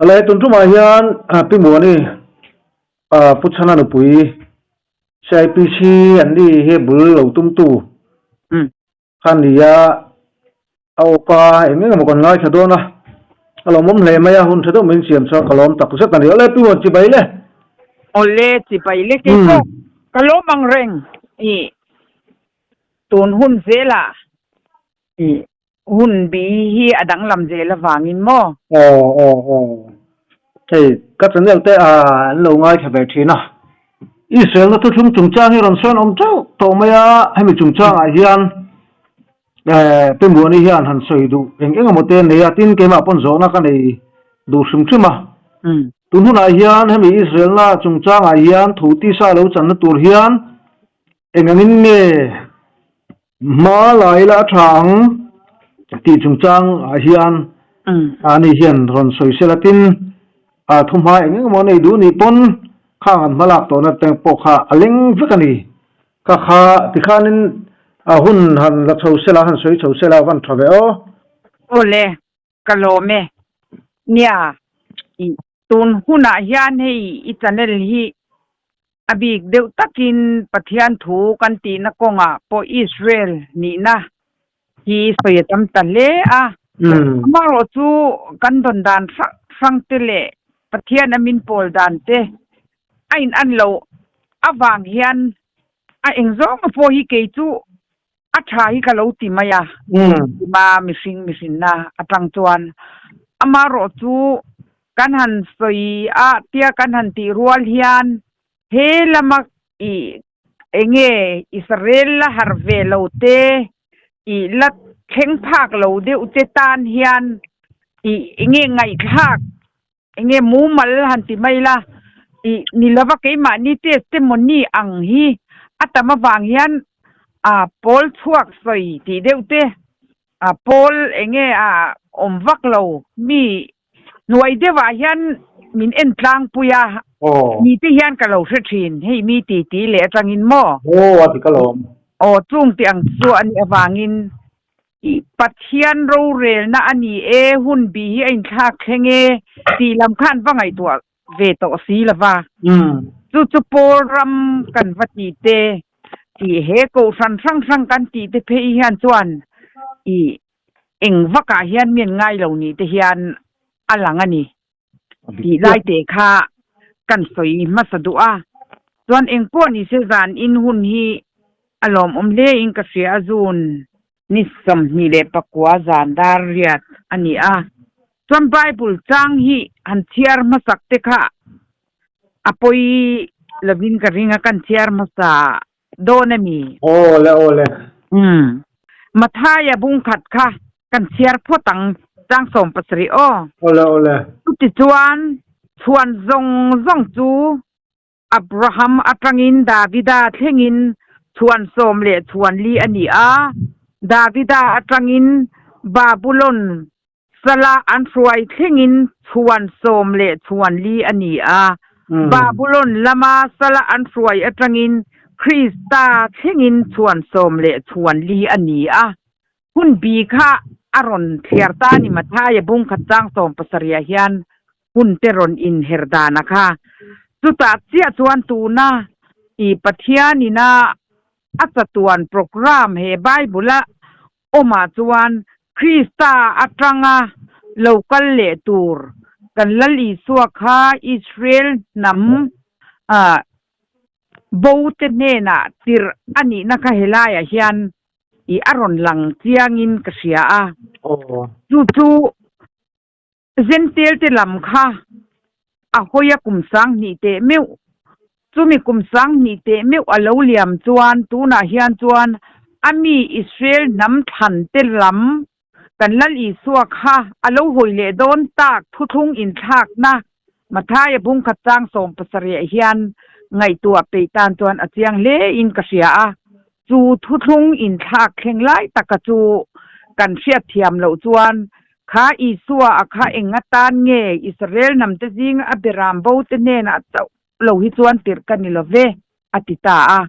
Ale tun tumah hian Pi Muani Pu Chhana nupui CIPC an ni hi bul lo tumtu kha a ni a, a awka eng eng emaw kan ngaithla dawn a, a lawmawm hle mai a, hun tha deuh min siam chuan ka lawm tak zet a ni. Awle Pi Muan chibai le. Awle chibai le kei pawh ka lawm ang reng i tun hun zelah i Hun bi hi a danglam zel avangin maw? Aw aw aw. Hei ka channel te a an lo ngaithla ve thin a. Israel na thuthlung chungchang hi rawn sawn awm teuh tawh mai a, hemi chungchangah hian eh Pi Muani hian han sawi duh eng eng emaw te nei a, tin keimah pawn zawhna ka nei duh hrim hrim a. Tun hunah hian hemi Israel na chungchangah hian thu tisa lo channa tur hian eng angin nge Hma la ila a tha ang tih chungchang ah hian ani hian rawn sawi sel a, tin a thuhma eng eng emaw a nei duh nih pawn khang an hma lak tawhna te pawh kha a leng vek a ni. Kha kha tikhanin a hun han la chho sela han sawi chho sela a van tha ve aw. Awle, ka lawm e. Nia, i Tun hunah hian hei i channel hi a bik deuh takin Pathian thu kan tihna kawngah pawh Israel nihna hi sawi a tam ta hle a. Amaherawh chu kan dawn dan hrang hrang te leh Pathian a min pawl dan te a in an loh avang hian a engzawng pawh hi kei chu A tha hi ka lo ti mai a, tima mihring mihrinna atang chuan amaherawhchu kan han sawi a tia kan han tih rual hian he lama ih enge Israel la harh ve lo te ih la thleng phak lo deuh te tan hian ih enge ngaihthlak Enge mumal han ti mai la, ih ni lova keimahni testimony ang hi a tam avang hian a pawl chhuak sawi tih deuh te, a pawl enge a awm vak lo mi hnuai deuhah hian min en tlangpui a, mi te hian ka lo hre thin hei mi titi leh atangin maw? Aw a ti ka lawm. Aw chung tih ang chu a nih avangin I Pathian rorelna a ni e, hun bi hi a inthlak thleng e tih lam kha an va ngaihtuah ve tawh si lo va. Chu chu Paul ram kan va tih te, tih he kohhran hrang hrang kan tih te phei hian chuan i eng vakah hian mi an ngai lo nih te hian a lang a ni. Tih lai te kha kan sawi hmasa duh a, chuan eng pawh ni se zan in hun hi a lawmawm hle in ka hria a zun ni 24 zan dar riat a ni a, chuan Bible chang hi han chhiar hmasak te kha a pawi lovin ka ring a kan chhiar hmasa dawn a mi? Awle awle. Umm. Mathaia bungkhat kha kan chhiar phawt ang chang 17 aw. Awle awle. Chutichuan chhuan zawng zawng chu Abraham atangin Davida thlengin chhuan sawm leh chhuan li a ni a, Davida atangin Babulon sala an hruai thlengin chhuan sawm leh chhuan li a ni a. Babulon lama sala an hruai atangin Krista thlengin chhuan sawm leh chhuan li a ni a. Hun bi kha a rawn thliar ta a ni Mathaia bung khat chang 70 ah hian hun te rawn inher dan a kha. Chutah chiah chuan tuna i Pathianina a chatuan program he Bible-a Awmah chuan Krista atanga lo kal leh tur kan Lal Isua kha Israel hnam bo te hnenah tirh a nihna kha helaiah hian i a rawn lang chiangin ka hria a. Chu chu Zentel te lam kha a hawi a kum 2000 teh meuh. Chumi kum 2000 teh meuh a lo liam chuan tunah hian chuan a mi Israel hnam thlan te lam kan Lal Isua kha a lo hawi leh dawn tak thuthlung inthlakna Mathaia bungkhat chang 70 hian ngaihtuah peih tan chuan a chiang hle in ka hria a. Chu thuthlung inthlak thleng lai taka chu kan hriatthiam loh chuan Kha Isua a kha eng atan nge Israel hnamte zinga a beram bo te hnenah chauh lo hi chuan tirh ka ni lo ve? a ti ta a.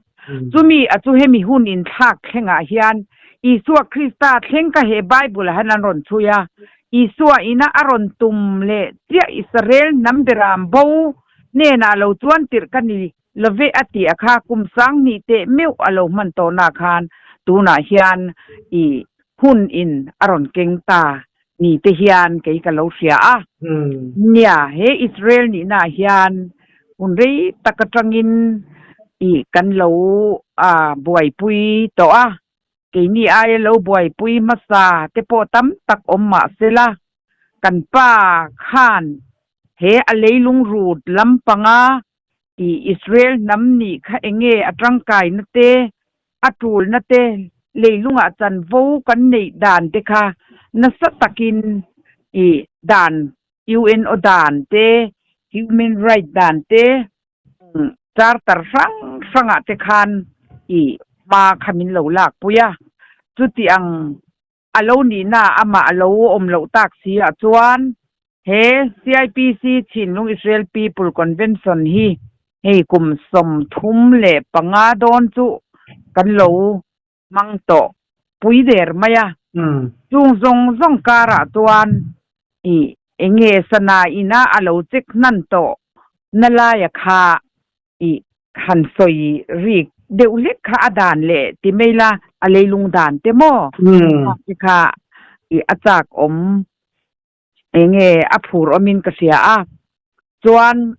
Chumi a chu hemi hun inthlak thlengah hian Isua Krista thleng ka he Bible ah hian an rawn chhui a. Isua ina a rawn tum leh chiah Israel hnam beram bo hnenah lo chuan tirh ka ni love a tih a kha kum 2000 teh meuh a lo hman tawhna khan tunah hian i hun in a rawn keng ta ni te hian kei ka lo hria a. Nia, he Israel nihna ah hian hun rei tak atangin i kan lo a buaipui tawh a, keini aia lo buaipui hmasa te pawh tam tak awm mah sela, kan pa khan he a leilung rut lampanga i Israel hnam nih kha enge a tangkaina te, a tulna te, leilungah chanvo kan neih dan te kha nasa takin i dan UNO dan te, Human Right dan te, Charter hrang hrangah te khan i hma kha min lo lakpui a. Chuti ang A lo nihna amah a lo awm loh tak si ah chuan he CIPC Chinlung Israel People Convention hi hei kum 35 dawn chu kan lo hmang tawh pui der mai a. Chung zawng zawng karah chuan i enge sana ina a lo check hnan tawh na laia kha I han sawi rik deuh hlek kha a dan leh ti mai la, a leilung dan te maw? Te kha i a chak awm enge a phur awmin ka hria a, chuan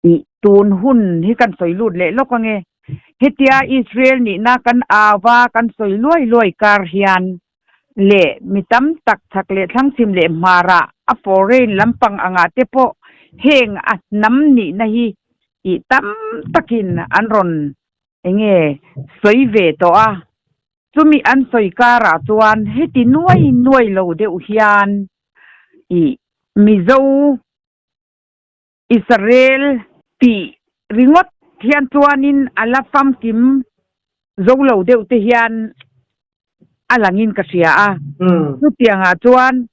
i tun hun hi kan sawi lut leh lawk ange. Hetia Israel nihna kan au va kan sawi luai luai kar hian leh mi tam tak chhak leh thlangchhim leh hmarah a foreign lampang angah te pawh heng a hnam nihna hi tih tam takin an rawn enge sawi ve tawh a, chumi an sawi karah chuan heti nuai nuai lo deuh hian ih Mizo Israel tih ringawt hian chuanin a la famkim zo lo deuh te hian a langin ka hria a. Chutiangah chuan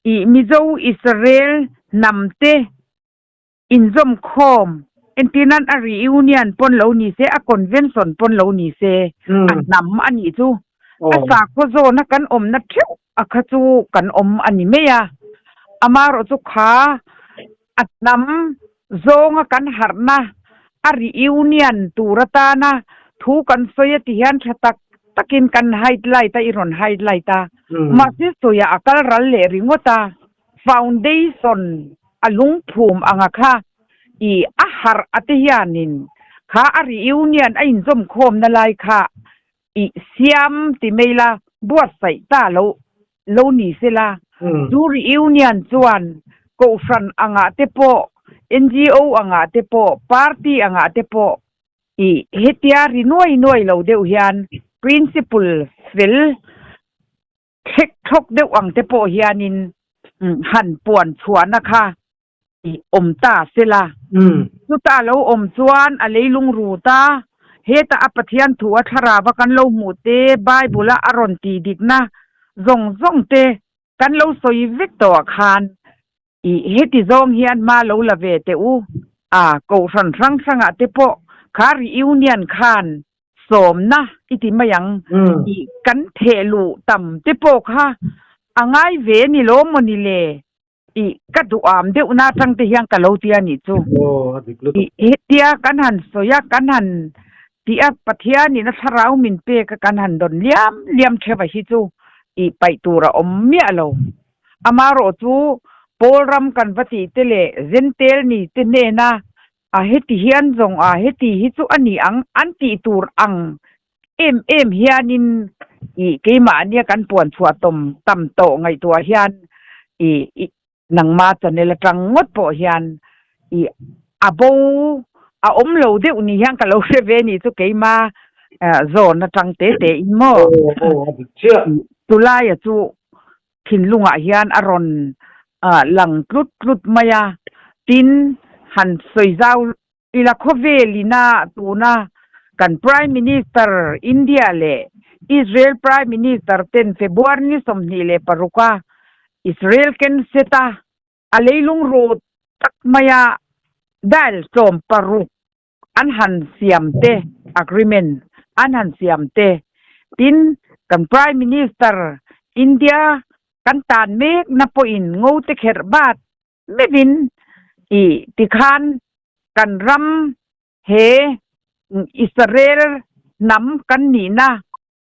ih Mizo Israel hnam te inzawmkhawm entirnan a reunion pawn lo ni se, a convention pawn lo ni se, a hnam a nih chu. A sakhaw zawna kan awmna theuh a kha chu kan awm a ni mai a, amaherawh chu kha a hnam zawnga kan harhna a reunion tur atana thu kan sawi a ti hian tha tak takin kan highlight a, i rawn highlight a, mahse sawiah a kal ral leh ringawt a, foundation a lungphum anga kha i a harh a te hianin kha a reunion a inzawmkhawmna lai kha I siam ti mai la, buatsaih ta lo lo ni se la. Chu reunion chuan Kohhran angah te pawh, NGO angah te pawh, party angah te pawh i hetia ri nuai nuai lo deuh hian principle fel thlek thlawk deuh ang te pawh hianin han puan chhuahna kha i awm ta sela. Chuta a lo awm chuan a leilung rut a, hetah a Pathian thu a thlarava kan lo hmuh te, Bible a a rawn tih dikna zawng zawng te kan lo sawi vek tawh ah khan i heti zawng hian hma lo la ve teh u a, kohhran hrang hrangah te pawh kha reunion khan sawmna i ti mai ang i kan theh luh tam te pawh kha a ngai ve ni lo maw ni le? I ka duham deuh na atang te hian ka lo ti a nih chu. Aw, a dik lutuk. I hetia kan han sawi a, kan han tih a, Pathianin a thlarau min pek a kan han dawn liam liam theuh a hi chu i paih tur a awm miah lo. Amaherawh chu Paul ram kan va tih te leh Zentel ni te hnena a heti hian zawng a heti hi chu a ni ang an tih tur ang em em hianin i keimahnia kan puan chhuah tawm tam tawh ngaihtuah hian i i nangma channel atang ngawt pawh hian i a bo a awm lo deuh ni hian ka lo hre ve ni chu keima zawn atang te te in maw chulaia chu thinlungah hian a rawn lang tlut tlut mai a tin han sawi zau Ila khawvel ina tuna kan Prime Minister India leh Israel Prime Minister ten February ni 26 a Israel Knesset a a leilung rawt tak maia dial 16 an han siam te, agreement an han siam te, tin kan Prime Minister India kan tan mek na pawhin ngo te kherh bat meuhin i tikhan kan ram he Israel hnam kan nihna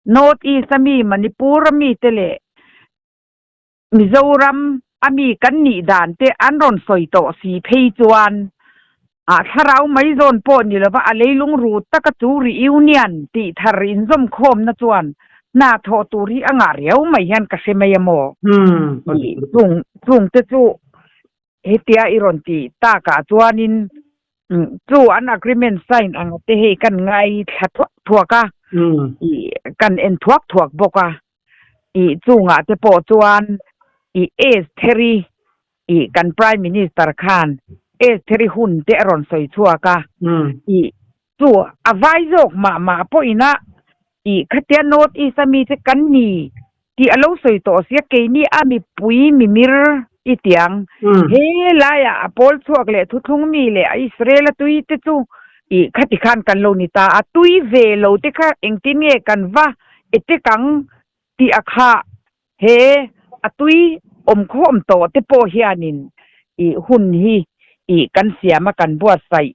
North East a mi Manipur a mi te leh Mizoram a mi kan nih dan te an rawn sawi tawh si phei chuan ah thlarau mai zawn pawh ni lova a leilung ru taka chu reunion tih thar inzawmkhawmna chuan hna thawh tur hi a ngah riau mai hian ka hre mai a maw? Chung chung te chu hetia i rawn tih takah chuanin chu an agreement sign ang te hei kan ngaithla thuak thuak a, kan en thuak thuak bawk a. I chungah te pawh chuan i Estheri i kan Prime Minister khan Estheri hun te a rawn sawi chhuak a, i chu a vai zawk mah mah pawhin a i khatia North East a mi te kan ni tih a lo sawi tawh sia keini a mipui mimir i tiang he laiah a pawl chhuak leh thuthlung mi leh a Israel a tui te chu i khati khan kan lo ni ta a, tui ve lo te kha engtin nge kan va Etekang tih a kha he a tui awmkhawm tawh te pawh hianin i hun hi i kan siam a kan buatsaih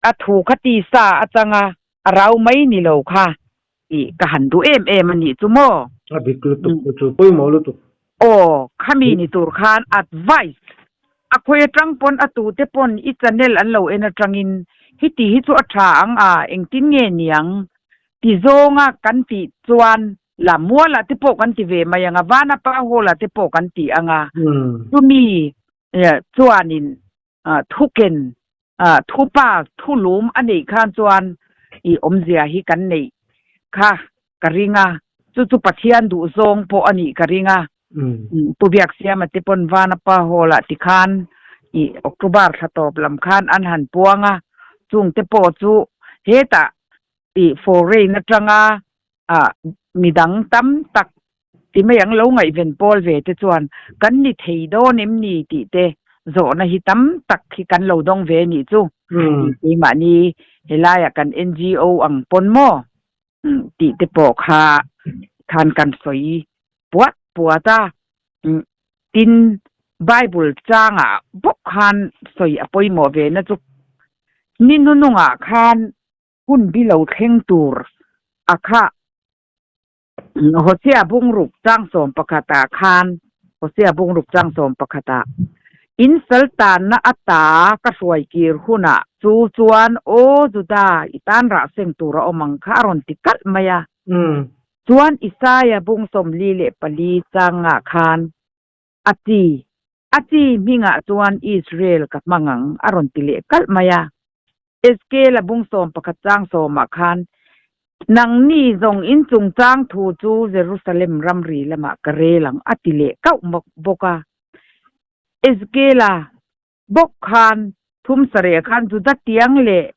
a thu kha tisa atanga a rau mai ni lo kha i ka han duh em em a nih chu maw? A dik lutuk chu chu pawimawh lutuk. Aw, khami ni tur khan advice a khawi atang pawn a tute pawn i channel an lo en atangin hiti hi chu a tha ang a engtin nge niang Ti zawnga kan tih chuan la mualah te pawh kan ti ve mai ang a, Vanapa Hall-ah te pawh kan ti ang a. Chumi chuanin thuken, thupa, thulum a neih khan chuan i awmzia hi kan neih kha ka ring a, chu chu Pathian duh zawng pawh a nih ka ring a. Pu Biaksiama te pawn Vanapa Hall-ah tikhan i October thla tawp lam khan an han puang a, chungte pawh chu hetah tih foreign atanga ah midang tam tak ti mai ang lo ngaihven pawl ve te chuan kan ni thei dawn em ni tih te zawhna hi tam tak hi kan lo dawng ve nih chu tih keimahni helaiah kan NGO ang pawn maw tih te pawh kha khan kan sawi puat puat a tin Bible changah bawk khan sawi a pawimawh ve na chu ni hnunungah khan Hun bi lo thleng tur a kha Hosea bungruk changsawm pakhatah khan Hosea bungruk changsawm pakhatah In sal tanna a ta ka hruai kir hunah chu chuan Aw Juda, i tan rah seng tur a awm ang kha a rawn ti kalh mai a. Chuan Isaia bung 44 changah khan A chi, a chi hmingah chuan Israel ka hmang ang a rawn ti leh kalh mai a. Ezekiel-a bung 11 chang sawmah khan, Nangni zawng in chungchang thu chu Jerusalem ramri lamah ka rel ang a ti leh kauh bawk a. Ezekiel-a bawk khan thum sareh khan Juda tiang leh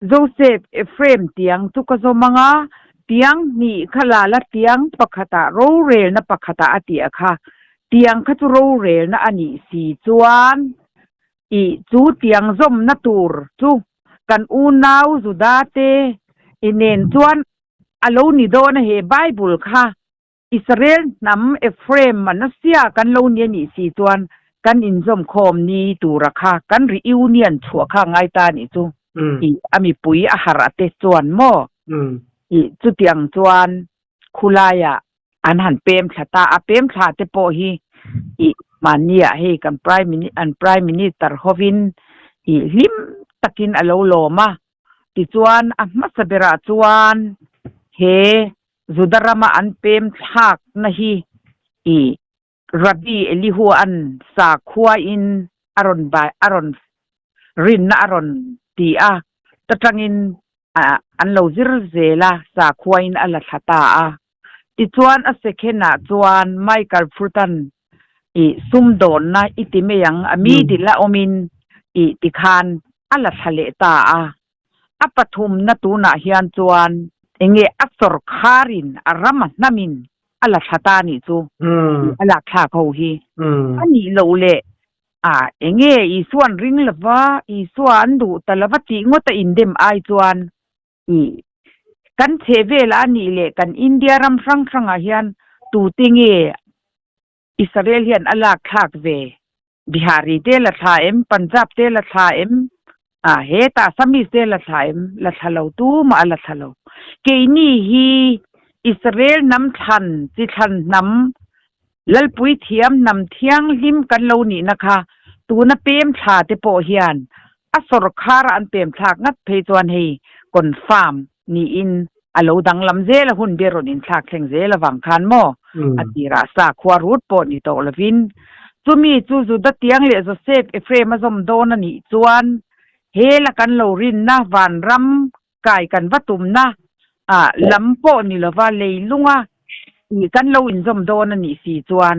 Joseph, Ephraim tiang chu ka zawm ang a, tiang hnih kha la la tiang pakhatah rorelna pakhatah a ti a kha, tiang kha chu rorelna a nih si chuan I chu tiang zawmna tur chu kan unau Juda te i nen chuan a lo ni dawn a he Bible kha Israel hnam Ephraim Manasseh kan lo ni a nih si chuan kan inzawm khawm ni tura kha kan reunion chhuah kha ngai ta a nih chu i a mipui a harh a te chuan maw i chutiang chuan khulaiah an han pem thla ta a, pem thla te pawh hi ih mahniah hei kan prime an prime minister hovin ih hlim takin a lo lawm a, tichuan a hmasa berah chuan he Juda rama an pem thlakna hi ih Rabbi Elihu an sakhua in a rawn bai a rawn rinna a rawn ti a, ta tangin an lo zir zel a, sakhua in a la thla ta a. Tichuan a second ah chuan Michael Frutan i sumdawnna i ti mai ang a mi dil a awmin i tikhan a la thla leh ta a. A pathumna tunah hian chuan enge a sawrkharin a ram a hnamin a la thla ta nih chu a lak thlak ho hi a nih loh leh. A enge Isua an ring lova, Isua an duh ta lova tih ngawt a indem ai chuan i kan chheh velah a nih leh kan India ram hrang hrangah hian tute nge Israel hian a lak thlak ve? Bihari te la thla em? Punjab te la thla em? A hetah Assamese te la thla em? La thla lo tumah a la thla lo. Keini hi Israel hnam thlan, chi thlan hnam, Lalpui thiam hnam thianghlim kan lo nihna kha tuna pem thla te pawh hian a sawrkhara an pem thlak ngat phei chuan hei confirm niin a lo danglam zel a, hun ber rawn inthlak thleng zel avang khan maw a tirah sakhua rut pawh ni tawh lovin chumi chu Juda tiang leh Joseph Ephraim a zawm dawn a nih chuan hela kan lo rinna vanram kai kan va tumna ah lam pawh ni lova leilunga ih kan lo inzawm dawn a nih si chuan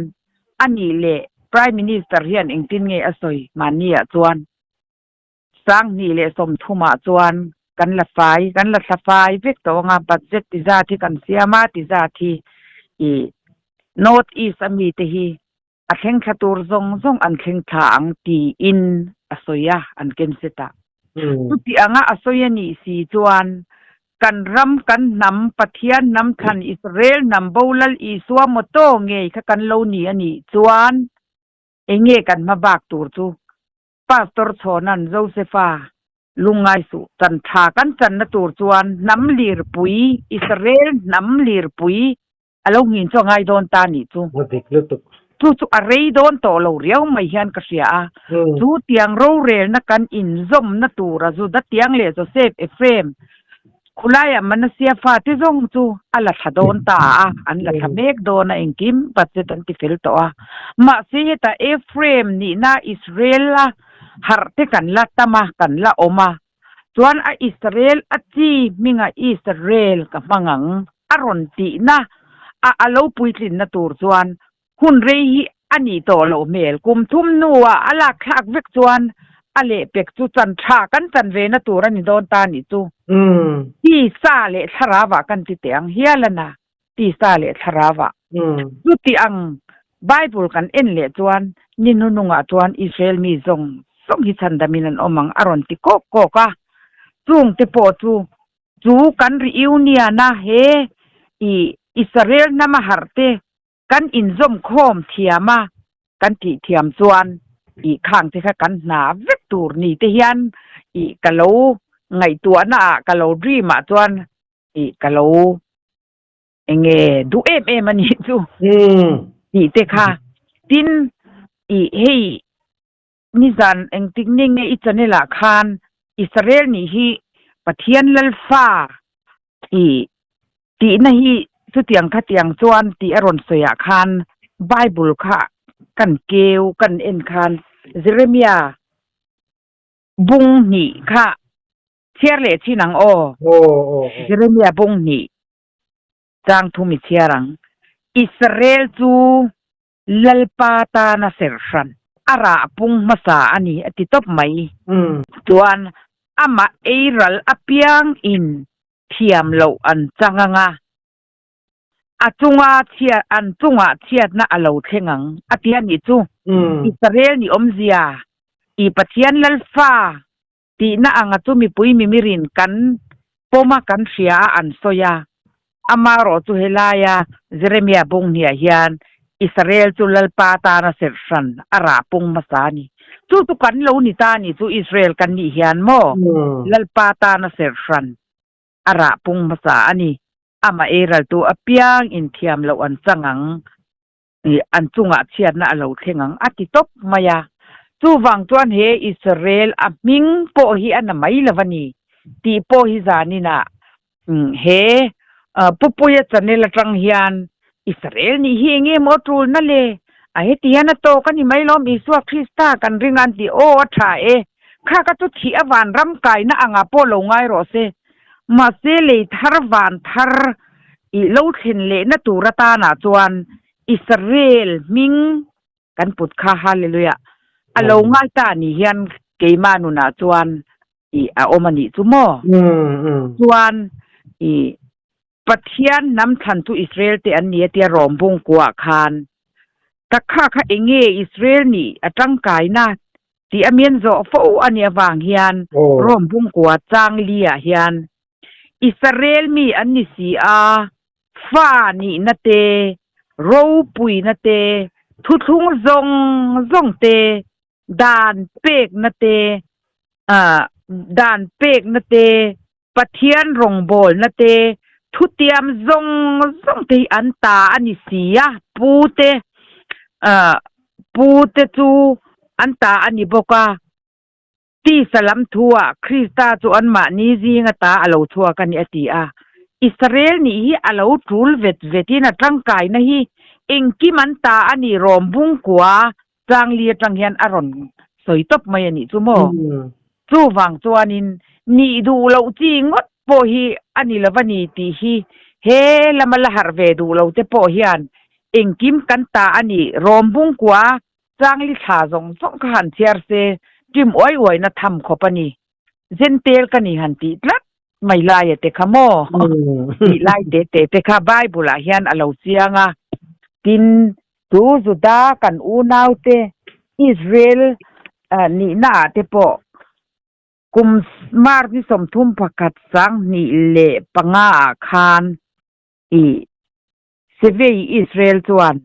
a nih leh Prime Minister hian engtin nge a sawi mahni ah chuan 2030 ah chuan kan la fai kan la thla fai vek tawh anga budget ti zat hi kan siam a ti zat hi ih North East a mi te hi a thleng thla tur zawng zawng an thleng thla ang tiin a sawi a, an ken set a. Chuti anga a sawi a nih si chuan kan ram, kan hnam, Pathian hnam thlan Israel hnam Bolal Isua mawtaw ngei kha kan lo ni a nih chuan enge kan hma bak tur chu Pastor Chhawnan Josepha lungngai suh chan tha kan channa tur chuan hnam lirpui Israel hnam lirpui A lo nghin chu a ngai dawn ta nih chu. A dik lutuk. Chu chu a rei dawn tawh lo riau mai hian ka hria a. Chu tiang rorelna kan inzawmna tura Juda tiang leh Joseph, Ephraim, khulaiah Manasseh fate zawng chu a la thla dawn ta a, an la thla mek dawn a, engkim budget an ti fel tawh a. Mahse hetah Ephraim nihna Israel-a harh te kan la tam a, kan la awm a. Chuan a Israel a chi hminga Israel ka hmang ang a rawn tihna a a lo puitlinna tur chuan hun rei hi a nih tawh loh hmel. Kum thum hnuah a lak thlak vek chuan a lehpek chu chan tha kan chan ve na tur a ni dawn ta nih chu. Tisa leh thlarauah kan ti teh ang hial a na, tisa leh thlarauah. Chuti ang Bible kan en leh chuan ni hnunungah chuan Israel mi zawng zawng hi chhandamin an awm ang a rawn ti kawk kawk a. Chungte pawh chu chu kan reunion a he i Israel hnama harh te kan inzawm khawm thiam a kan tih thiam chuan i khang te kha kan hna vek tur ni te hian i ka lo ngaihtuahna ah ka lo dream ah chuan i ka lo enge duh em em a nih chu tih te kha tin i hei nizan engtik ni nge i channel ah khan Israel nih hi Pathian Lalfa i tihna hi chutiang khatiang chuan tih a rawn sawi ah khan Bible kha kan keu kan en khan Jeremiah bung hnih kha Chhiar leh chin ang aw. Jeremia bung hnih chang thum i chhiar ang. Israel chu Lalpa tana ser hran a rah pung hmasa a ni a ti tawp mai. Chuan amah eiral apiang in thiam loh an chang ang a, a chunga chhiat an chungah chhiatna a lo thleng ang a ti a nih chu. Israel ni awmzia i Pathian Lalfa Tihna anga chu mipui mimirin kan pawm a, kan hria a, an sawi a. Amaherawh chu helaia Jeremia bung hniah hian Israel chu Lalpa atana serh hran a rah pung hmasa a ni. Chu chu kan lo ni ta a nih chu Israel kan nih hian maw Lalpa atana serh hran a rah pung hmasa a ni. Amah eiraltu apiang inthiam loh an chang ang. Ih, an chungah chhiatna a lo thleng ang, a ti tawp mai a. Chuvang chuan he Israel a hming pawh hi a na mai lo a ni tih pawh hi zaninah he Pupuia channel atang hian Israel nih hi enge maw a tulna le? A heti hian a tawk a ni mai lawm Isua Krista kan ring a an ti, aw a tha e, kha ka chu thih a vanram kaina angah pawh lo ngai rawh se. Mahse lei thar van thar ih lo thlen lehna tur atanah chuan Israel hming kan put kha Hallelujah a lo ngai ta ni hian keimah nunah chuan ih a awm a nih chu maw? Chuan ih Pathian hnam thlan chu Israel te an ni a tia Rom bungkuah khan. Tak kha kha enge Israel nih a tangkaina tih a mian zawh fo a nih avang hian Rome bungkua chang li ah hian Israel mi an ni si a, fa nihna te, ropuina te, thuthlung zawng zawng te, dan pekna te, dan pekna te, Pathian rawngbawlna te, thutiam zawng zawng te hi an ta a ni si a, pu te pu te chu an ta a ni bawk a, tisa lam thuah Krista chu anmahni zinga ta a lo chhuak a ni a ti a. Israel nih hi a lo tul vet vetin a tangkaina hi engkim an ta a ni rawm bungkua Changli atang hian a rawn sawi tawp mai a nih chu maw? Chuvang chuanin nih duh loh chi ngawt pawh hi a ni lo a ni tih hi he lama la harh ve duh lo te pawh hian engkim kan ta a ni rawm bungkua Changli thla zawng zawng kha han chhiar se ṭim uai uaina tham khawp a ni. Zentel ka ni han tih tlat mai laia te kha maw? Tih lai te te te kha Bible ah hian a lo chiang a. Tin, chu Juda kan unaute Israel nihna ah te pawh kum March ni 31 2005 ah khan i Sevei Israel chuan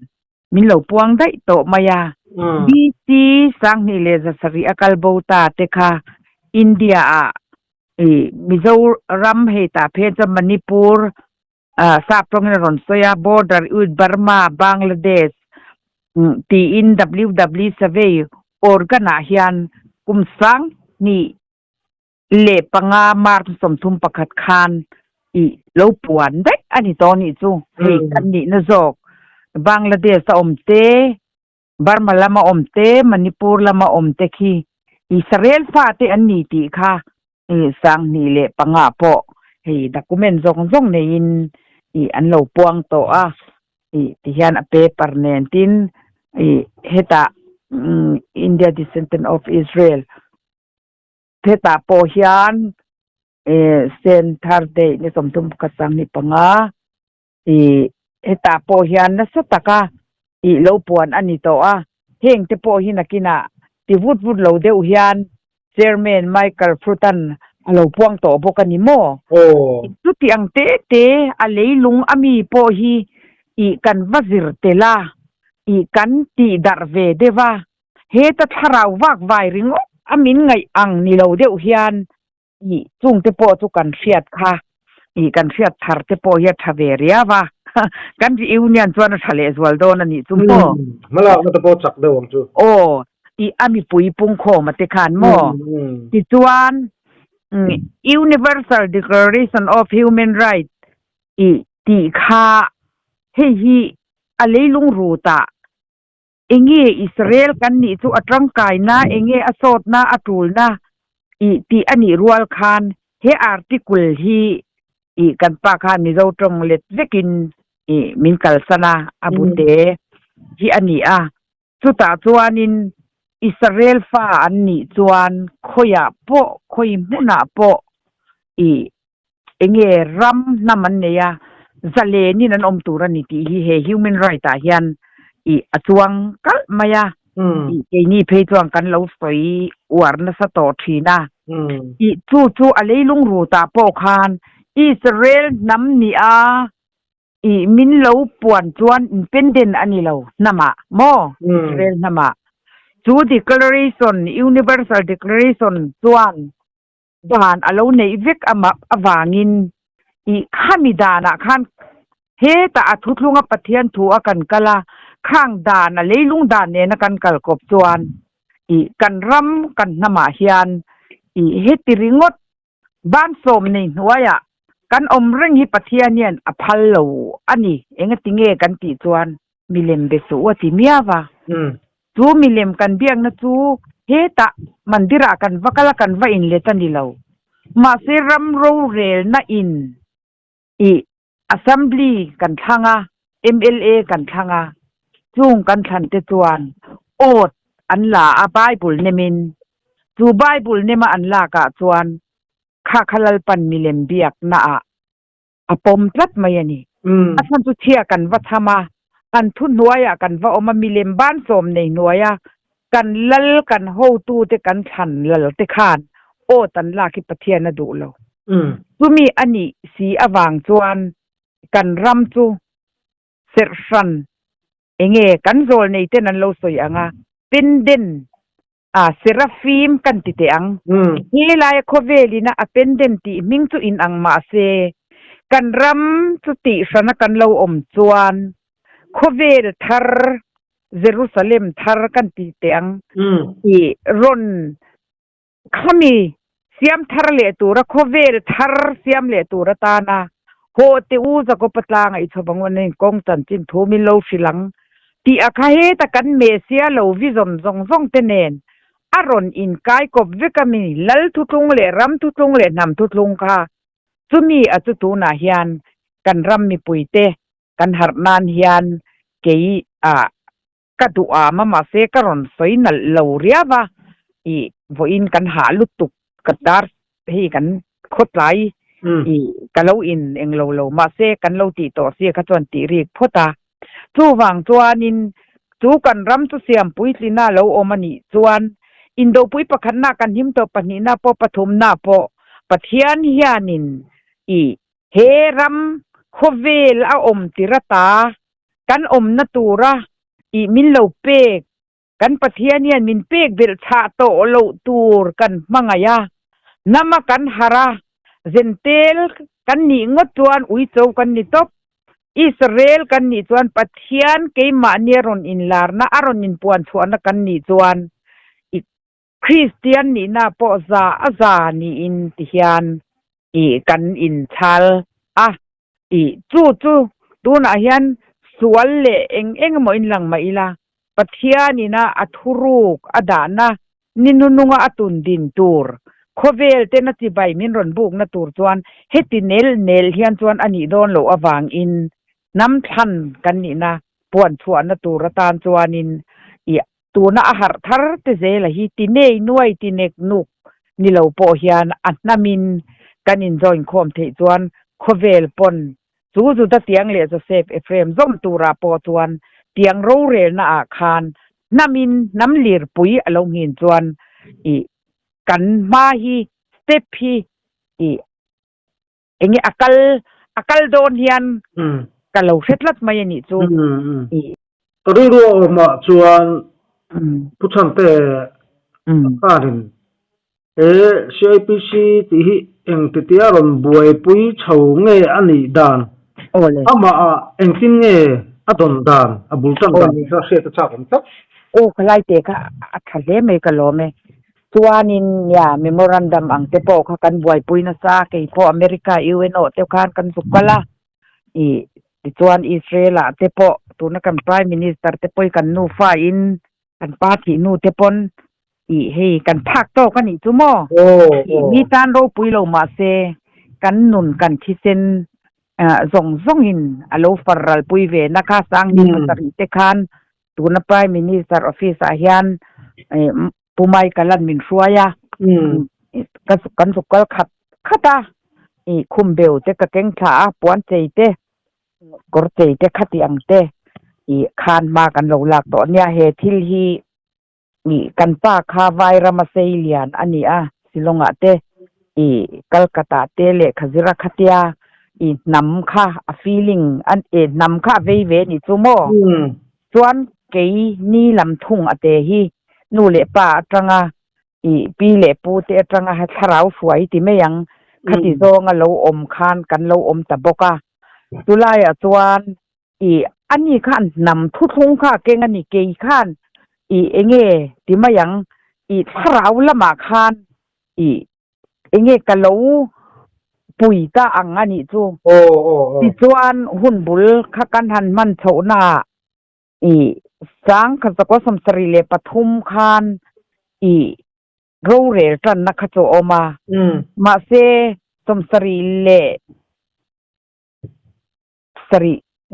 min lo puang daih tawh mai a. BC 2107 a kal bo ta te kha India ah i Mizoram hei tah phei chuan Manipur sap tawngin a rawn sawi a, border with Burma, Bangladesh tiin WW Survey organ ah hian kum 2005 March 31 khan i lo puan daih a ni tawh nih chu. Hei kan nihna zawk Bangladesh a awm te, Burma lama awm te, Manipur lama awm te khi Israel fate an ni tih kha 2005 pawh hei document zawng zawng neiin i an lo puang tawh a i tihian a paper nen tin i hetah India descendant of Israel Hetah pawh hian sen thar daih ni 31 25 ih hetah pawh hian nasa taka ih lo puan a ni tawh a, heng te pawh hi nakinah ti vut vut lo deuh hian Chairman Michael Frutan a lo puang tawh bawk a ni maw? Chuti ang te te a leilung a mi pawh hi ih kan va zir tel a, ih kan tih darh ve deuh a, Heta thlarau vak vai ringawt a min ngaih ang ni lo deuh hian ih chung te pawh chu kan hriat kha ih kan hriat thar te pawh hi a tha ve riau a, kan reunion chuan a tha lehzual dawn a nih chu maw? Hmalakna te pawh chak deuh ang chu. Aw, ih a mipui pungkhawm a te khan maw? Tichuan Universal Declaration of Human Rights ih tih kha hei hi a leilung rutah Enge Israel kan nih chu a tangkaina, enge a sawtna, a tulna ih tih a nih rual khan he article hi ih kan pa khan Mizo tawng let vekin ih min kalsan a, a bute hi a ni a. Chutah chuanin Israel fa an nih chuan khawiah pawh, khawi hmunah pawh ih Enge ram hnam an nei a, zalenin an awm tur a ni tih hi he human right ah hian ih a chuang kalh mai a, ih keini phei chuan kan lo sawi uar nasa tawh thin a, ih chu chu a leilung rut ah pawh khan Israel hnam nih a ih min lo puan chuan independent a ni lo hnam ah maw Israel hnam ah chu declaration universal declaration chuan Dan a lo neih vek avangin ih khami danah khan hetah a thuthlunga Pathian thu a kan kal a, khang dan a leilung dan nena kan kal kawp chuan ih kan ram kan hnamah hian ih heti ringawt bansawm nei hnuaiah kan awm reng hi Pathian hian a phal lo a ni. Engati nge kan tih chuan milem be suh a ti miau a. Chu milem kan biakna chu hetah mandirah kan va kal a, kan va inlet a ni lo. Mahse ram rorelna in ih Assembly kan thlang a, mla kan thlang a, chung kan thlan te chuan oath an la a Bible nemin. Chu Bible nema an lakah chuan kha kha Lalpan milem biakna ah a pawm tlat mai a ni. A chhan chu chhia kan va chham a, An thuhnuaiah kan va awm a, milem ban sawm nei hnuaia kan lal kan hotute kan thlan lal te khan awt an lak hi Pathian a duh lo. Chumi a nih si avang chuan kan ram chu serh hran enge kan zawl nei ten an lo sawi ang a, pendant a Seraphim kan ti teh ang. He laia khawvelina a pendant tih hming chu inang mah se, kan ram chu tih hrana kan lo awm chuan khawvel thar, Jerusalem thar kan ti teh ang tih rawn khami siam thar leh tura khawvel thar siam leh tur atana haw teh u Jakob-a tlanga i chhawp ang u an kawng chanchin thu min lo hrilh ang tih a kha heta kan Messia lo vision zawng zawng te nen a rawn inkai kawp vek a mi lal thuthlung leh ram thuthlung leh hnam thuthlung kha chumi a chu tunah hian kan ram mipui te kan harh nan hian kei a Ka duh am a mahse ka rawn sawi nalh lo riau a, ih vawiin kan hah lutuk ka dar hei kan khawtlai ih ka lo in englo lo mahse kan lo tih tawh sia kha chuan tih rik phawt a. Chuvang chuanin chu kan ram chu siam puitlina lo awm a nih chuan indopui pakhatna kan him tawh pahnihna pawh pathumna pawh Pathian hianin ih he ram khawvel a awm tir ata Kan awmna tura ih min lo pek, kan Pathian hian min pek belh chhah tawh loh tur kan hmangaih a, nama kan harh a, zentel kan nih ngawt chuan uicho kan ni tawp. Israel kan nih chuan Pathian keimahni a rawn inlarna, a rawn inpuanchhuahna kan nih chuan ih Kristian nihna pawh za a za niin ti hian ih kan inchhal a. Ih, chu chu tunah hian sual leh eng eng emaw in lang mah ila, Pathianina a thuruk a dahna ni nununga a tun din tur, khawvel tena chibai min rawn bukna tur chuan heti nel nel hian chuan a nih dawn loh avangin hnam thlan kan nihna puan chhuahna tur atan chuanin ih tuna a harh thar te zela hi ti nei nuai ti nek nuk ni lo pawh hian a hnamin kan in join khawm theih chuan khawvel pawn chu Juda tiang leh Joseph Ephraim zawm turah pawh chuan tiang rorelna ah khan hnamin hnam lirpui a lo nghin chuan ih kan hma hi step hi ih enge a kal a kal dawn hian ka lo hre tlat mai a nih chu. Ka rilru a awmah chuan Pu Chhangte karin he CIPC tih hi engtitia rawn buaipui chho nge a nih dan, amah ah engtin nge a dawn dan, a bul tan dan tih kha hriat a chak awm tlat. Aw ka lai te kha a tha hle mai ka lawm e. Chuanin nia memorandum ang te pawh kha kan buaipui nasa, kei pawh America UNO te khan kan zuk kal a, ih tichuan Israel ah te pawh tuna kan Prime Minister te pawh hi kan nufa in kan pa thih hnu te pawn ih hei kan phak tawk a nih chu maw? Ih mi tan ropui lo mahse kan nun kan thisen zawng zawng in a lo far ralpui ve na kha Sangni pasarih te khan tuna Prime Minister office ah hian Pu Michael-a'n min hruai a, ka kan zuk kal khat khat a, ih khum beu te ka keng thla a, puan chei te, kawr chei te khati ang te ih khan hma kan lo lak tawh nia, he thil hi ih kan pa kha Vairama sei lian a ni a, Shillong-ah te ih Calcutta te lehkha zira khatia ih hnam kha a feeling a ih hnam kha a vei ve a nih chu maw? Chuan kei ni lam thung a te hi nu leh pa atanga ih pi leh pu te atanga thlarau hruai ti mai ang khati zawnga lo awm khan kan lo awm ta bawk a. Chulaiah chuan ih ani khan hnam thuthlung kha a keng a ni kei khan ih enge ti mai ang ih thlarau lamah khan ih enge ka lo pui ta ang a nih chu. Tichuan hun bul kha kan han hman chhohnaah ih sang kha zakua 73 khan ih rorel tanna kha chu a awm a, mahse 77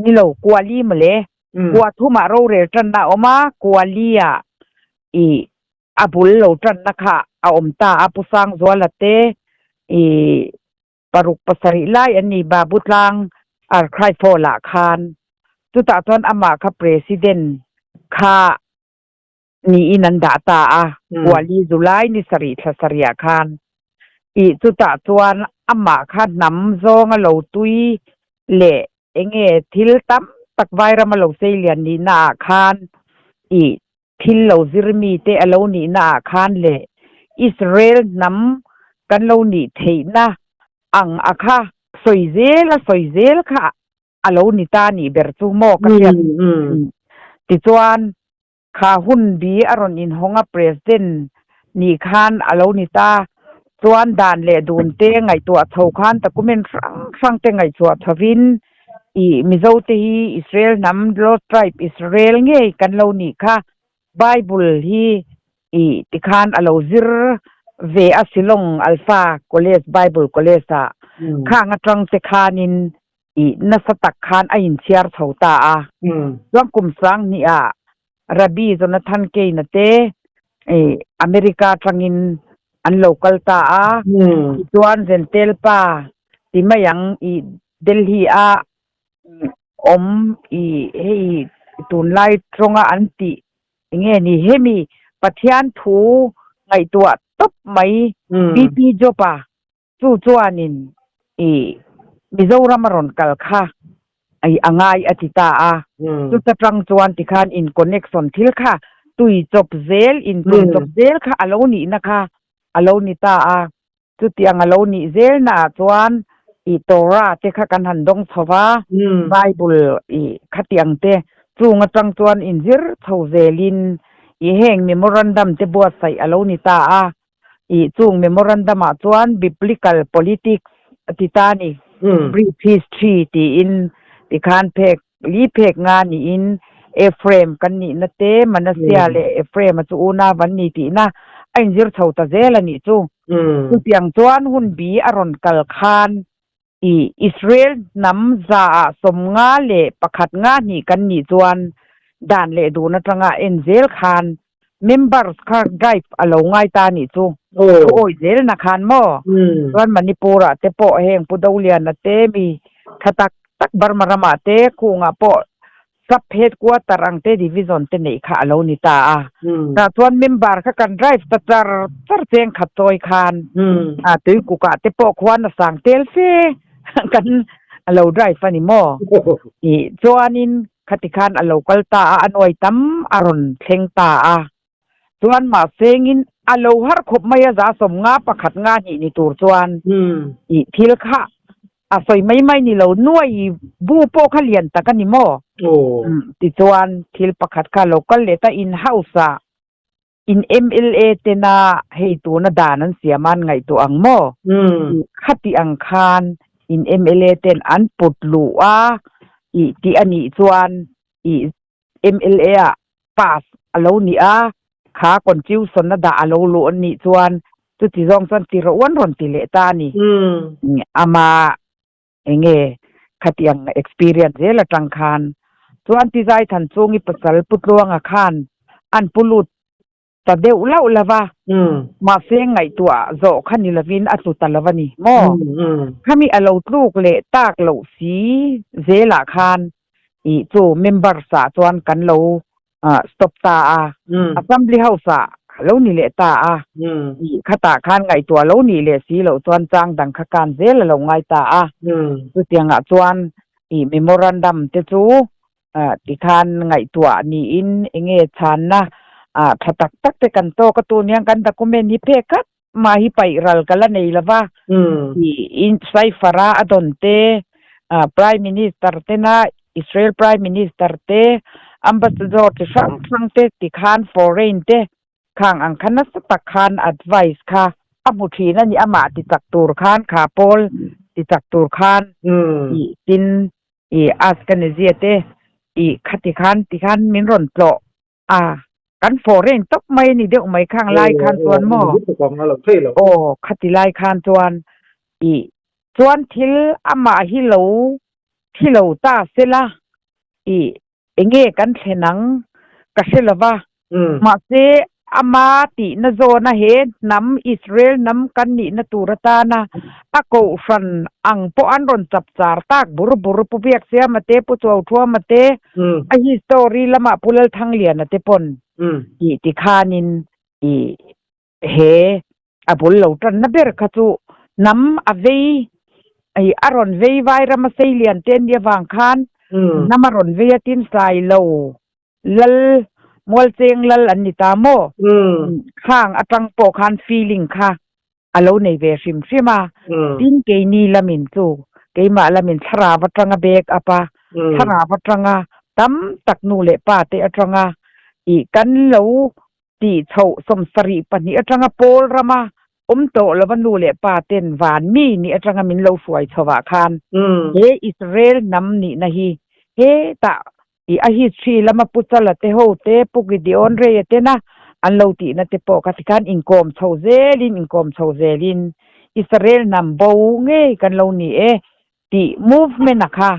ni lo kuali mawle kua thumah rorel tanna a awm a, kuali-ah ih A bul lo tanna kha a awm ta a, Pu Sangzuala te i paruk pasarih lai an ni Babu tlang Arkhraifawlah khan. Chutah chuan amah kha President kha niin an dah ta a, Kuali July ni sarih thla sarihah khan. Ih chutah chuan amah kha hnam zawnga lo tui leh enge thil tam tak Vairama lo sei lian nihna ah khan ih thil lo zir mite a lo nihna ah khan leh Israel hnam kan lo nih theihna ang a kha sawi zel a sawi zel kha a lo ni ta nih ber chu maw ka hriat. Tichuan, kha hun bi a rawn inhawng a President nih khan a lo ni ta. Chuan dan leh dun te ngaihtuah chho khan document hrang hrang te ngaihchhuah chhovin ih Mizo te hi Israel hnam Lost Tribe Israel ngei kan lo nih kha Bible hi ih tikhan a lo zir ve a Shillong Alpha College Bible College ah khang atang te khanin ih nasa tak khan a inchhiar chho ta a. Chuan kum sang hnih ah Rabbi Jonathan Cain-a te ih America atangin an lo kal ta a. Tichuan Zentel pa ti mai ang ih Delhi a awm ih hei tunlai tawnga an tih enge ni hemi Pathian thu ngaihtuah tawp mai BP Job-a Chu chuanin i Mizoram a rawn kal kha i a ngai a ti ta a. Chuta tang chuan tikhan in connection thil kha tui chawp zel, in tum chawp zel kha a lo nihna kha a lo ni ta a. Chutiang a lo nih zelnaah chuan i Torah te kha kan han dawng chho va, Bible i khatiang te chung atang chuan inzir chho zelin i heng memorandum te buatsaih a lo ni ta a. I chung memorandum ah chuan Biblical Politics a ti ta a ni. Brief History tiin tikhan phek li phek nga niin Ephraim kan nihna te, Manasseh leh Ephraim a chu unau an ni tihna a inzir chho ta zel a nih chu. Chutiang chuan hun bi a rawn kal khan I Israel hnam zaah 51 hnih kan nih chuan dan leh dun atanga en zel khan members kha drive a lo ngai ta nih chu thu awi zel na khan maw? Chuan Manipur ah te pawh heng Pu Doliana te mi tha tak tak Burma ramah te khungah pawh Sub headquarter ang te division te neih kha a lo ni ta a. Tah chuan member kha kan drive ta char char cheng khat chawi khan a tuikukah te pawh khuan a sang tel fe kan a lo drive a ni maw? Tih chuanin khati khan a lo kal ta a, a nuai tam a rawn thleng ta a. Chuan mahsengin a lo har khawp mai a za 51 2 ni tur chuan tih thil kha a sawi mai mai ni lo nuai bu pawh kha lian tak a ni maw? Tichuan thil pakhat kha lo kal leh ta in house ah in mla tena hei tuna dan an siam a an ngaihtuah ang maw? Khati ang khan in mla ten an put luh a ih tih a nih chuan ih mla ah pass a lo nih a, kha confusion a dah a lo luh an nih chuan chuti zawng chuan ti rawh uan rawn ti leh ta a ni. Ama enge khatiang experience zel atang khan chuan Tizai Thanchungi pasal Pu Tluanga khan an pu lut ta deuh lauh lo va, mahse ngaihtuah zawh kha ni lovin a tlu ta lo a ni maw? Khami a lo tluk leh tak loh si zelah khan ih chu members ah chuan kan lo stop ta a, Assembly House ah lo ni leh ta a, ih khatah khan ngaihtuah lo nih leh si loh chuan chang dang kha kan zel a lo ngai ta a, chutiangah chuan ih memorandum te chu Tikhan ngaihtuah niin enge chhanna tha tak tak te kan tawk a tun hian kan document hi phek khat mah hi paih ral ka la nei lova tiin cipher a a dawn te Prime Minister tena Israel Prime Minister te Ambassador chi hrang hrang te tikhan foreign te khang ang kha nasa tak khan advice kha a hmu thin a ni amah ti chak tur khan kha pawl ti chak tur khan tih tin I ask a ni zia te i khati khan ti khan min rawn tlawh a kan foreign tawp mai a ni deuh mai khang lai khan chuan maw aw khati lai khan chuan i chuan thil amah hi lo thi lo ta sela i enge kan thlen ang ka hre lova mahse. Ama tihna zawna he hnam Israel hnam kan nihna tur atana a kohhran ang pawh an rawn chap char tak bur bur Pu Biaksiama te, Pu Chuauthuama te, a history lamah Pu Lalthangliana te pawn tih tikhanin i he a bul lo tanna ber kha chu hnam a vei i a rawn vei Vairama seilian te an nih avang khan hnam a rawn vei a tin Sailo Lal, Mualcheng Lal an ni ta maw? Khang atang pawh khan feeling kha a lo nei ve hrim hrim a. Tin keini lamin chu keimah lamin thlarau atanga back up a, thlarau atanga tam tak nu leh pa te atanga ih kan lo tih chhoh 72 atanga pawl rama awm tawh lova nu leh pa ten van mi nih atanga min lo hruai chhovah khan he Israel hnam nihna hi hetah I a history lama Pu Chala te ho te, Pu Gideon Reia tena an lo tihna te pawh kha tikhan inkawm chho zelin inkawm chho zelin Israel hnam bo ngei kan lo ni e tih movement a kha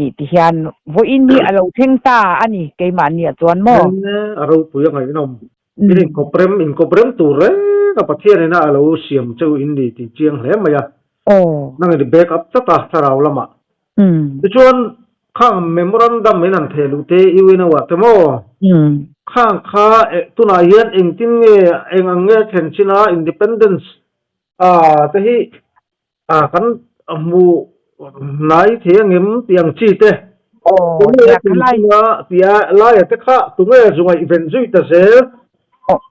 i ti hian vawiin hi a lo thleng ta a ni keimahni ah chuan maw? A ropui a ngaihnawm. In inkawp rem inkawp rem tur reng a Pathian ina a lo siam cheu in ni tih chiang hle mai a. Nangin i back up tlat a thlarau lamah. Tichuan khang memorandum in an theh luh te UNO ah te maw? Khang kha tunah hian engtin nge eng ang nge a thlen chin a independence te hi kan hmu hnai thei angem tih ang chi te. Tunge a thlen chin a tia laia te kha tunge zu ngaihven zui ta zel.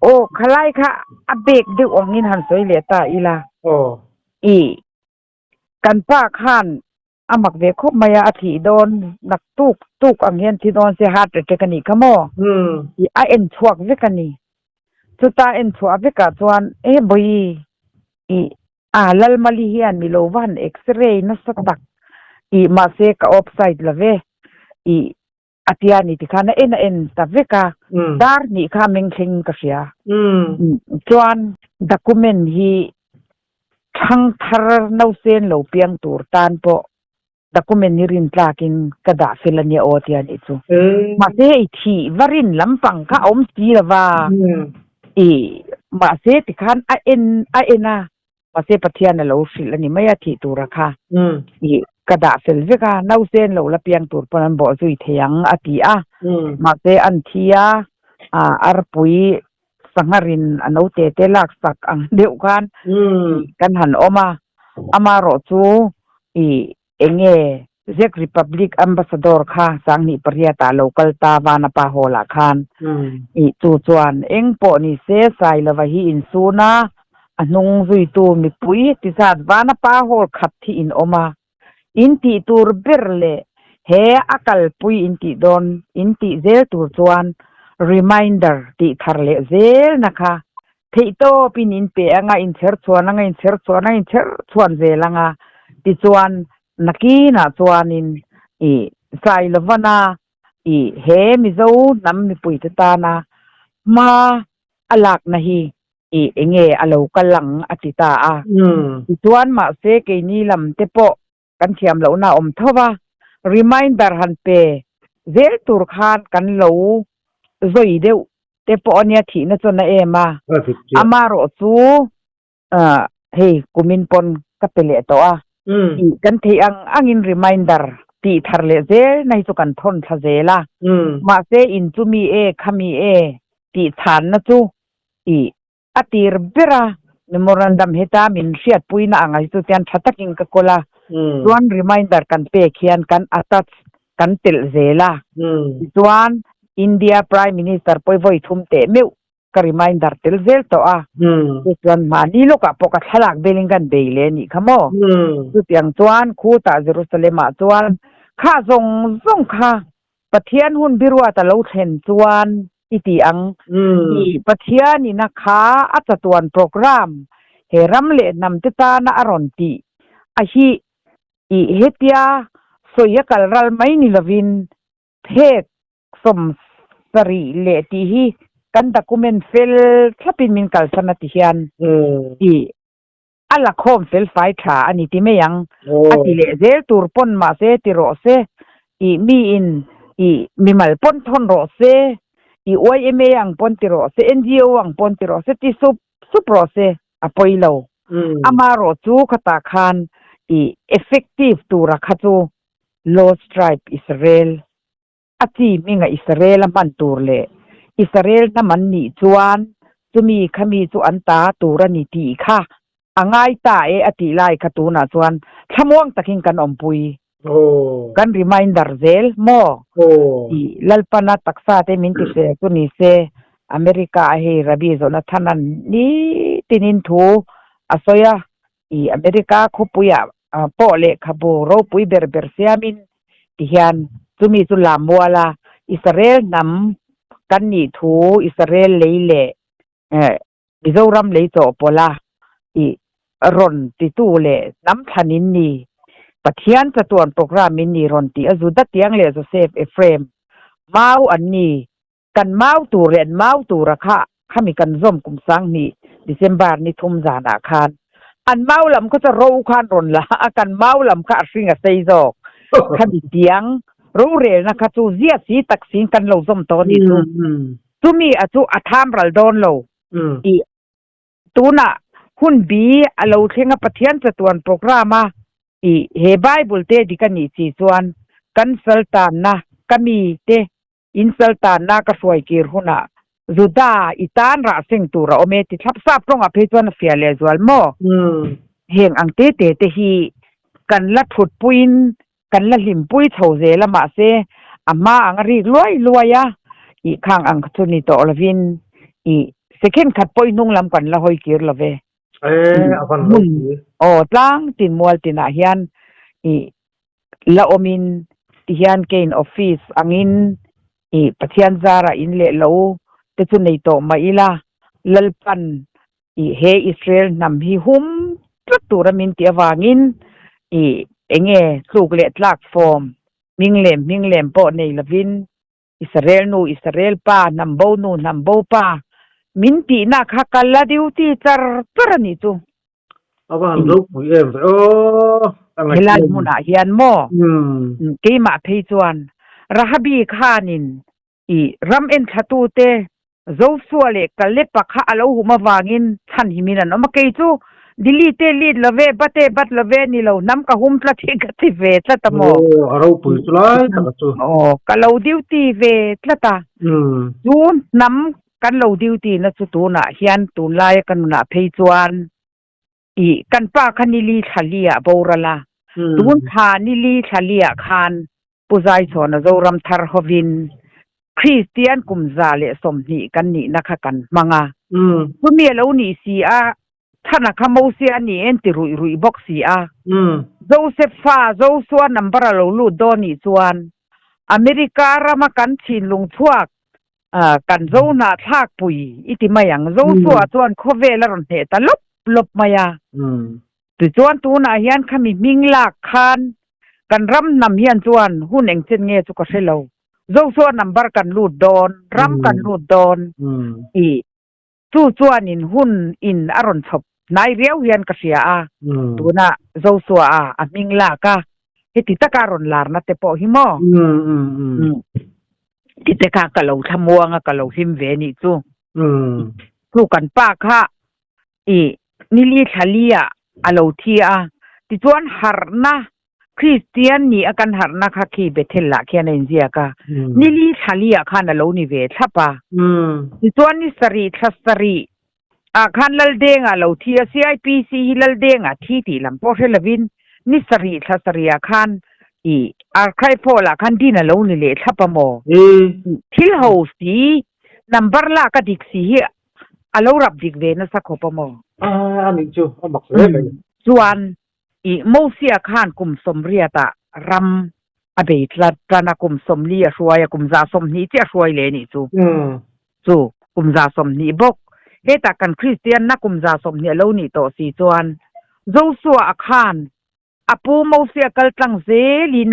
Aw khalai kha a bek deuh angin han sawi leh ta ila. I Kan pa khan a mak ve khawp mai a, a thih dawn nak tuk tuk ang hian thi dawn se heart attack a nih kha maw? Tih a en chhuak vek a ni. Chuta en chhuah vekah chuan e Bawihi ih a Lalmali hian mi lo va han x-ray nasa tak ih mahse ka offside lo ve ih a tia ni tikhan a en a en ta vek a, dar hnih kha a meng thleng ka hria. Chuan document hi thangthar nausen lo piang tur tan pawh document hi rin tlakin ka dah fel a nia aw tia nih chu. Mahse hei thih va rin lampang kha a awm si lo va, i mahse tikhan a en a en a, Mahse Pathian a lo hrilh a ni mai a thih tura kha i ka dah fel vek a, nausen lo la piang tur pawn an bawh zui thei ang a ti a. Mahse an thi a, arpui sangharin a note te lak sak ang deuh khan kan han awm a, amarawh chu i Enge Czech Republic Ambassador kha 2008 ah lo kal ta Vanapa Hall ah khan i chu chuan eng pawh ni se Sailova hi insun a, a hnung zuitu mipui ti zat Vanapa Hall khat hi in awm a, in tih tur ber leh he a kalpui in tih dawn in tih zel tur chuan reminder tih thar leh zel na kha Theihtawpin in pe anga, in chher chhuan anga, in chher chhuan anga, in chher chhuan zel anga, tichuan nakinah chuanin i Sailovana i he Mizo hnam mipuite tana hma a lakna hi i enge a lo kal ang a ti ta a. Tichuan mahse keini lam te pawh kan thiam lohna a awm tho va, reminder han pe zel tur khan kan lo zawi deuh te pawh a nia thihna chuan a em a, amarawh chu hei kumin pawn ka pe leh tawh a, tih kan theih ang angin reminder tih thar leh zel na hi chu kan thawn thla zel a, mahse in chu mi e khami e tih chhanna chu tih A tir ber a, memorandum heta min hriatpuina ang a hi chu tian tha takin ka kawl a, chuan reminder kan pek hian kan attach kan telh zel a, tichuan India Prime Minister pawh i vawi thum teh meuh ka reminder tel zel tawh a, chu chuan mahni lawkah pawh ka thlalak belin kan bei leh a nih kha maw? Chutiang chuan khutah Jerusalem ah chuan kha zawng zawng kha Pathian hun biruat a lo thlen chuan i ti ang. I Pathianin a kha a chatuan program he ram leh hnam te tana a rawn tih a hi i hetia sawi a kal ral mai ni lovin phek 70 leh tih hi kan document fel thlapin min kalsan a ti hian i A la khawm fel fai tha a ni ti mai ang. A ti leh zel tur pawn mahse ti rawh se, i miin i mimal pawn thawn rawh se, I YMA ang pawn ti rawh se, NGO ang pawn ti rawh se, ti sup sup rawh se, a pawi lo. Amaherawh chu khatah khan i effective tura kha chu Lost Tribe Israel a chi hminga Israel a hman tur leh Israel hnam an nih chuan chumi khami chu an ta tur a ni tih kha a ngai ta e a tih lai kha tunah chuan thlamuang takin kan awmpui. Kan reminder zel maw? Tih Lalpana taksa te min ti hre chu ni se America a hei Rabbi Jonathan-a'n nitinin thu a sawi a, i America khawpuiah pawh lehkhabu ropui ber ber siamin tihian chumi chu lam mual a, Israel hnam kan nih thu Israel lei leh Mizoram lei chawhpawlh a i rawn titu leh hnam thlan in ni, Pathian chatuan program in ni rawn tih a Juda tiang leh Joseph Ephraim mau an ni Kan mau tur leh an mau tura kha khami kan zawm kum 2000 December ni thum zanah khan an mau lam kha chu ro khan rawn la a, kan mau lam kha a hring a sei zawk. Khami tiang rorelna kha chu zia si tak siin kan lo zawm tawh a nih chu. Chumi a chu a tham ral dawn lo tih Tunah hun bi a lo thleng a Pathian chatuan program a i he Bible te dik a nih chi chuan kan saltanna ka mi te in saltanna ka hruai kir hunah Juda i tan rah seng tur a awm e ti thlap sap rawngah phei chuan a fiah leh zual maw? Heng ang te te te hi kan la thut puiin kan la hlimpui chho zel a mahse a hma ang a rik luai luai a ih khang ang kha chu ni tawh lovin ih second khat pawh i hnung lam kan la hawi kir lo ve. Eh, a van Hmun aw tlang tin mual tinah hian ih la awmin tihian kein office angin ih Pathian zarah in leh lo te chu nei tawh mah ila Lalpan I he Israel hnam hi hum tlat tura min tih avangin i enge tluk leh tlak form hming lem hming lem pawh nei lovin Israel nu Israel pa hnam bo nu hnam bo pa min tihna kha kal a duty char char a nih chu. A va han ropui em ve aw a ngaihtuah. Helai hmunah hian maw keimah phei chuan Rahabi khanin I ram enthlatute Joshua leh Kalepa kha a lo hum avangin chhan himin an awm a, kei chu delete lead love, bate bat love ni lo, hnam ka hum tlat hi ka ti ve tlat a maw? Aw, a ropui chu lai tak a chu. Aw, ka lo duty ve tlat a. Chu hnam kan lo duty na chu tunah hian tunlaia ka nunah phei chuan I kan pa kha nili thla li ah boral a, tun thla nili thla li ah khan Pu Zaichhawna Zoram thar hovin Kristian kum 120 kan nihna kha kan hmang a. Chumi a lo nih si a, chhana kha Mosia a ni en ti ruih ruih bawk si a. Joseph fa Joshua number a lo lut dawn nih chuan America rama kan thinlung chhuak kan zo hnahthlak pui i ti mai ang. Joshua chuan khawvel a rawn hneh ta lawp lawp mai a. Tichuan tunah hian khami hming lak khan kan ram hnam hian chuan hun eng chen nge chu ka hre lo. Joshua number kan lut dawn, ram kan lut dawn tih chu chuanin hun in a rawn chhawp hnai riau hian ka hria a. Tunah Joshua a a hming lak a, heti taka a rawn larna te pawh hi maw? Ti te kha ka lo thlamuang a, ka lo hlim ve nih chu. Chu kan pa kha I nili thlali ah a lo thi a, tichuan harhna Kristian ni a kan harhna kha khi Bethel ah khian a inziak a, nili thlali ah khan a lo ni ve thlap a. Tichuan ni sarih thla sarih ah khan Laldeng ah lo thi a, CIPC hi Laldeng ah thi tih lam pawh hre lovin ni sarih thla sarih ah khan i Archive Hall ah khan din a lo ni leh thlap a maw? Thil ho si number lak a dik si hi A lo rap dik ve nasa khawp a maw? A nih chu, a mak hle mai. Chuan i Mosia khan kum 80 ah ram a bei tlat tan a, kum 40 a hruai a, kum 120 chiah a hruai leh nih chu. Chu kum 120 bawk. Hetah kan Kristianna kum 120 a lo nih tawh si chuan Joshua a khan a pu Mosia kal tlang zelin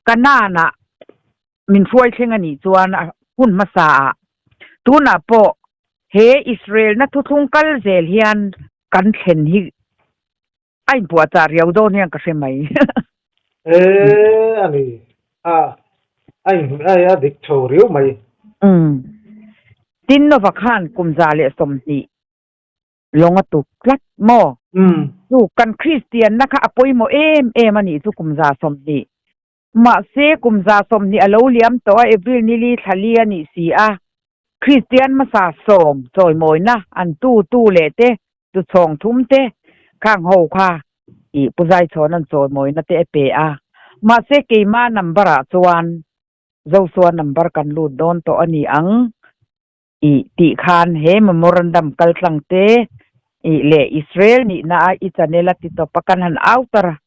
Kanaan-ah min hruai thleng a nih chuan a hun hmasa ah tunah pawh he Israel-na thuthlung kal zel hian kan thlen hi a inpuahchah riau dawn hian ka hre mai. E a ni, a a in a dik chho riau mai. Umm. Tin Nova khan kum 120 lawng a tuk tlat maw? Chu kan Kristianna kha a pawimawh em em a nih chu kum 120. Mahse kum 120 a lo liam tawh a, April ni li thla li a nih si a, Kristian hmasa sawm chawimawina an tu tu leh te, tu chhawng thum te khang ho kha ih Pu Zaichhawn an chawimawina te a pe a. Mahse keima number ah chuan Zosua number kan lut dawn tawh a ni ang ih tih khan he memorandum kaltlang te ih leh Israel nihna a i channel a ti tawp a kan han au tar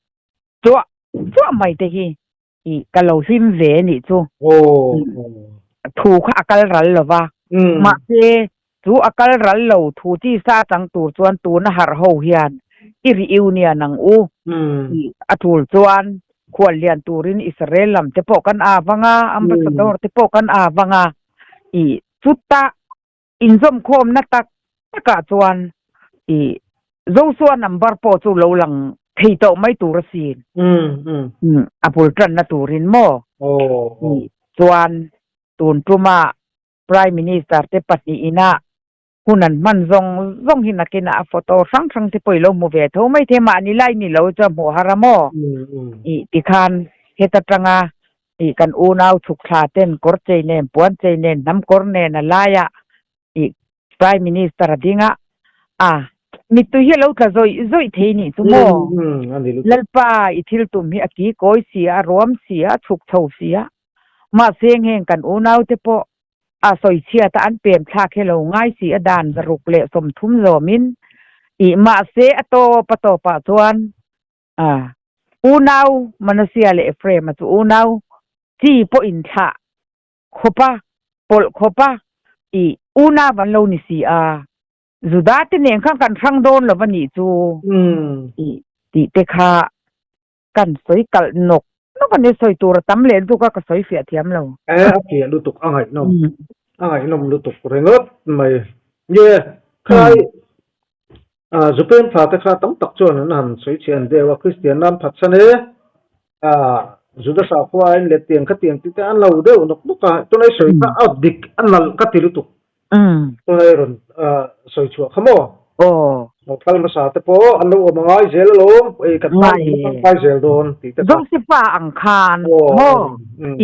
chuah chuah mai te hi ih ka lo hlim ve a nih chu. Thu kha a kal ral lo va, mahse chu a kal ral lo thu chi sa chang tur chuan tuna harh ho hian i reunion ang u tih a tul chuan khual lian turin Israel lam te pawh kan av ang a, ambassador te pawh kan av ang a, ih chuta inzawmkhawmna tak takah chuan ih Joshua number pawh chu lo lang thei tawh mai tur asin. A bul tanna turin maw? Ih chuan tun tuma Prime Minister te pahnih ina hun an hman zawng zawng hi nakinah a photo hrang hrang te pawh i lo hmu ve tho mai thei mahni lai ni lo chuan hmuh har a maw? Ih tikhan heta tanga ih kan unau chhuk thla ten kawr chei nen puan chei nen hnam kawr nen a laiah ih Prime Minister a ding a a mittui hi a lo tla zawih zawih thei nih chu maw? Lalpa i thil tum hi a ki kawi si a, a ruam si a, a chhuk chho si a. Mahse heng kan unaute pawh a sawichhiat a an pem thlak hi lo ngai si a dan 130 zawmin ih mahse a tawp a tawpah chuan a unau Manasia leh Ephraim-a chu unau chi pawh inthlah khawpa pawlh khawpa ih unau an lo ni si a Juda te nen khan kan hrang dawn lo va nih chu ih tih te kha Kan sawi kalh nawk nawk a ni, sawi tur a tam leh lutuk a, ka sawi fiah thiam lo. E, a fiah lutuk, a ngaihnawm, a ngaihnawm lutuk ringawt mai. Nge, khalai Zupem thla te kha tam tak chuan an han sawi chhe an deuh a, Kristian nan phatsan e, Juda sakhua in let tiang khatiang tih te an lo deuh nawk nawk a, tunai sawi kha a dik a nalh ka ti lutuk. Tunai rawn sawi chhuah kha maw? Aw. Kal hmasa te pawh an lo awm a ngai zel alawm, ei kan tan kan kai zel dawn tih te kha. Josefa ang khan maw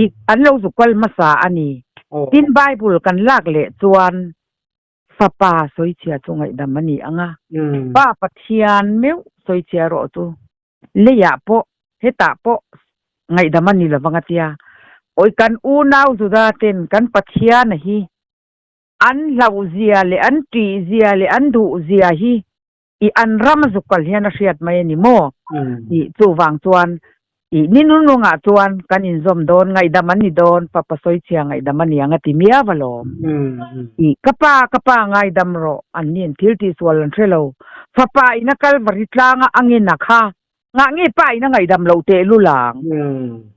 i an lo zu kal hmasa a ni. Tin Bible kan lak leh chuan fapa sawichhia chu ngaihdam a ni ang a, Pa Pathian meuh sawichhia erawh chu leiah pawh hetah pawh ngaihdam a ni lo vang a tia. Awi kan unau Juda ten kan Pathiana hi an hlauhzia leh an ṭihzia leh an duhzia hi i an ram a zuk kal hian a hriat mai a ni maw? Tih chuvang chuan i ni nunungah chuan kan inzawm dawn, ngaihdam an ni dawn, fapa sawichhia ngaihdam a ni ang a ti miau alawm. I ka pa, ka pa ngaidam rawh, an ni an thil tihsual an hre lo. Fapa in a Kalvari tlanga a ngin a kha, ngah nge pa in a ngaihdam loh tehlul ang?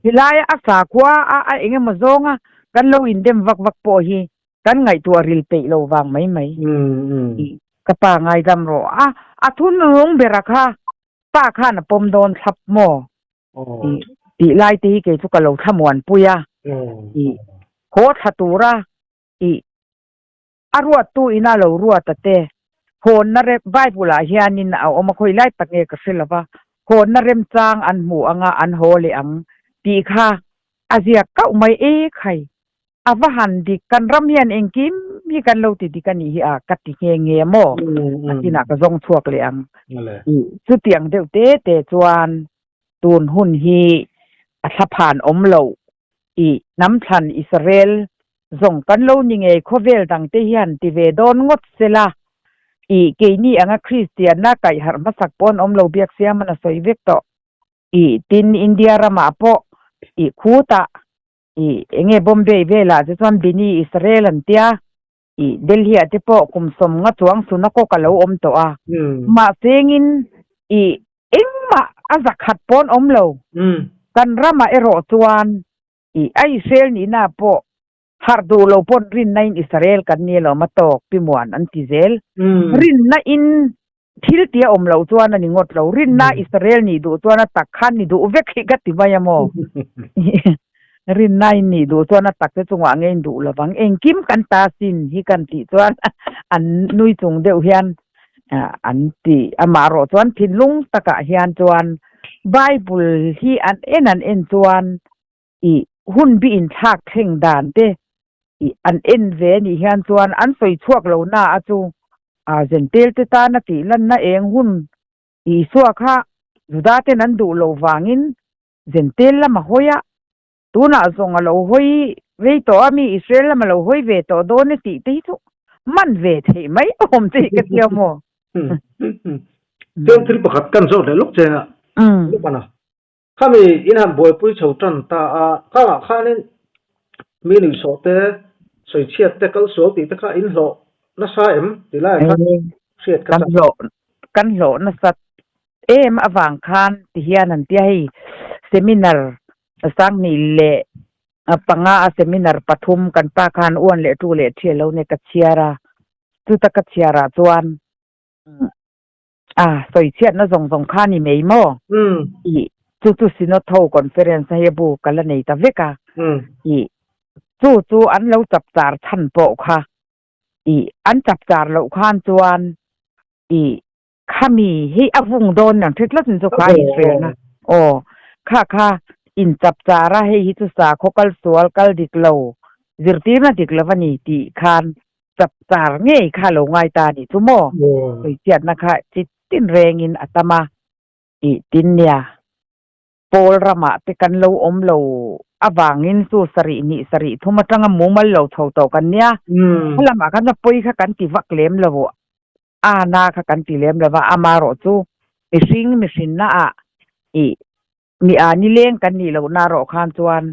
Helaia a sakhua a a eng emaw zawnga kan lo indem vak vak pawh hi Kan ngaihtuah ril peih lo vang mai mai. Tih ka pa ngaidam rawh a, a thunung bera kha pa khan a pawm dawn thlap maw? Tih tih lai te hi kei chu ka lo thlamuan pui a. Tih haw thla tura tih a ruattu ina lo ruat a te hawnna rem Bible ah hianin a awm a khawi lai tak nge ka hre lo va, hawnna remchang an hmu anga an haw leh ang tih kha a ziak kauh mai e khai. A va han dik, kan ram hian engkim hi kan lo ti dik a nih hi a, ka ti nghe nghe maw? A kinah ka zawng chhuak leh ang. Chutiang deuh te te chuan tun hun hi a thlaphan awm loh i hnamthlan Israel zawng kan lo ni ngei khawvel dangte hian ti ve dawn ngawt sela i keini anga Kristianna kaihharh hmasak pawh an awm lo biak siaman a sawi vek tawh i tin India ramah pawh i khutah I enge Bombay velah te chuan Bini Israel an tia, i Delhi ah te pawh kum 50 chuang Sunakawk a lo awm tawh a. Mahse engin i engmah a zakhat pawh an awm lo. Kan ramah erawh chuan i a Israel nihna pawh harh duh lo pawn rinna in Israel kan ni alawm a tawk pi muan an ti zel. Rinna in Thil tia awm loh chuan a ni ngawt lo. Rinna Israel nih duh chuan a tak khan ni duh vek hi ka ti mai a maw? Rinna in nih duh chuan a tak te chungah nge in duh lovang, engkim kan ta sin hi kan tih chuan an nui chung deuh hian an ti. Amaherawh chuan thinlung takah hian chuan Bible hi an en an en chuan i hun bi inthlak thleng dan te i an en ve anih hian chuan an sawi chhuak lo na a chu a zentel te tana tih lanna eng hun Isua kha Juda ten an duh loh vangin zentel lam a hawi a, tunah zawng a lo hawi vei tawh a mi Israel lam a lo hawi ve tawh dawn e tih te hi chu man ve theih mai awm che hi ka tia maw? Chuan thil pakhat kan zawt leh lawk cheng a, lawk a na. Khami in han buaipui chho tan ta a, khangah khanin mi nuihsawh te, sawichhiat te, kalsual tih te kha in hlawh nasa em tih laiah khan hriat ka chak. Kan hlawh nasat em avang khan ti hian an tia hei seminar sanghnih leh panga a seminar pathum kan pa khan uan leh tu leh thi a lo nei ka chhiar a, chuta ka chhiarah chuan A, sawichhiatna zawng zawng kha ni mai maw? I, chu chu Synod ho conference na hi a bu ka la nei ta vek a. I, chu chu an lo chapchar chhan pawh kha, i, an chapchar loh khan chuan, i, khami hi a vung dawn ang hre tlat ni chu kha Israel-na. Aw, kha kha in chapchar a, hei hi chu sakhaw kal sual kal dik lo, zirtirna dik lo a ni tih khan Chapchar ngei kha lo ngai ta nih chu maw? Sawichhiatna kha chi tin rengin a tam a tih tin nia. Pawl ramah te kan lo awm lo avangin chu sarih hnih sarih thum atanga mumal lo chho tawh kan nia. Kha lamah khan a pawi kha kan ti vak lem lo, a na kha kan ti lem lo va, amaherawh chu mihring mihrinna ah ih Mi a nileng kan nih lohna rawh khan chuan